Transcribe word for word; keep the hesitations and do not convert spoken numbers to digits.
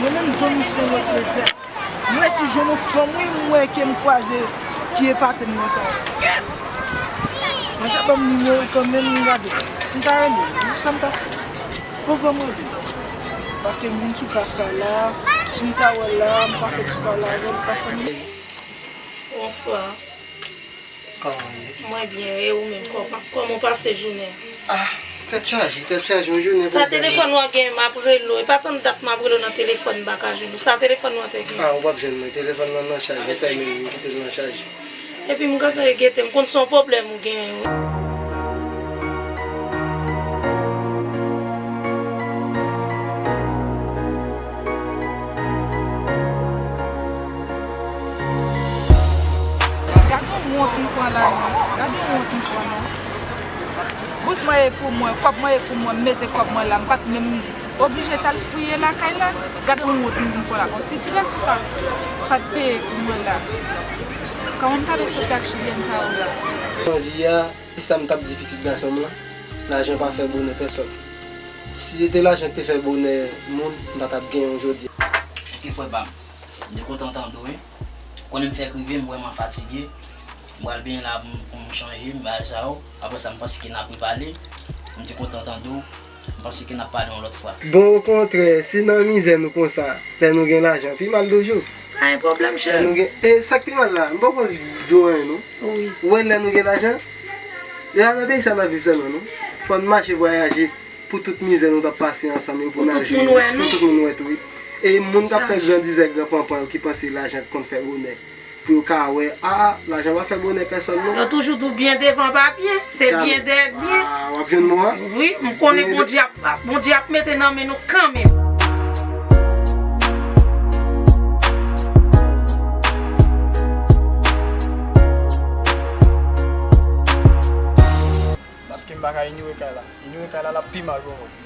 Mwen menm, do m se yon lòt level. M resi jwenn yon fanm, wi, m wè ke m kwaze ki epate m nan sa. Mwen sa ban m nimewo kanmenm, m gade. M ta rele l, sa m ta fè? Bon, ban m rele l. Paske m vin sou plas la la, si m ta wè l la, m ta fè ti pale avè l, ta fè m. Bonswa. Kòman w ye? Mwen byen, e ou menm, kòman, kòman w pase jounen? Ah, tèt chaje, tèt chaje, yon jounen pwoblèm. Sa telefòn ou an gen, m ap rele w. E pa tann dat m ap rele w nan telefòn, m pa ka jwenn ou. Sa telefòn ou an te gen? Ah, ou p ap jwenn mwen. Telefòn nan nan chaj, mwen fèmen l, m kite l nan chaj. Epi m gentan gete, m konn se yon pwoblèm ou genyen, wi. Gade yon wont m pran la, non. Gade yon wont m pran, non. Bous mwen e pou mwen, kòb mwen e pou mwen, m mete kòb mwen la, m pa t menm oblije t al fouye lakay la. Gade yon wont m vin pran la. Bon, si ti gason sa pa t peye pou mwen la, kòman m t ale soti ak chilyèn sa yo la? Nan vi a, e sa m t ap di pitit gason m lan, lajan pa fè bonè pèsòn. Si se te lajan ki te fè bonè moun, m pa t ap genyen w jodi a. Oke, frè pa m. M te kontan tande w, wi. Konnen m fèk rive, m vrèman fatige. M pral benyen la pou m, pou m chanje, m bay sa yo. Apre sa, m panse ke n ap repale. M te kontan tande w. M panse ke n ap pale yon lòt fwa. Bon, okontrè, si nan mizè nou konsa, lè nou gen lajan, pi mal toujou. Pa gen pwoblèm, cheri. Lè nou gen, e sa k pi mal la, m poko di w anyen, non. Wi. Ou wè lè nou gen lajan, e a nan peyi sa n ap viv sèlman, non. Fò n mache vwayaje. Pou tout mizè nou t ap pase ansanm yo, pou n al jwe, pou tout moun wè tou, wi. E moun k ap fè gran dizè, gran panpan yo ki panse lajan konn fè bonè, pou yo ka wè, a, lajan pa fè bonè pèsòn, non. Yo toujou di w byen devan pa byen, se byen dèyè k byen. A, w ap jwenn mo a? Wi, m konnen Bondye ap, Bondye ap mete nan men nou kanmenm. Paske m pa ka inyore kay la. Inyore kay la, l ap pi mal pou mwen.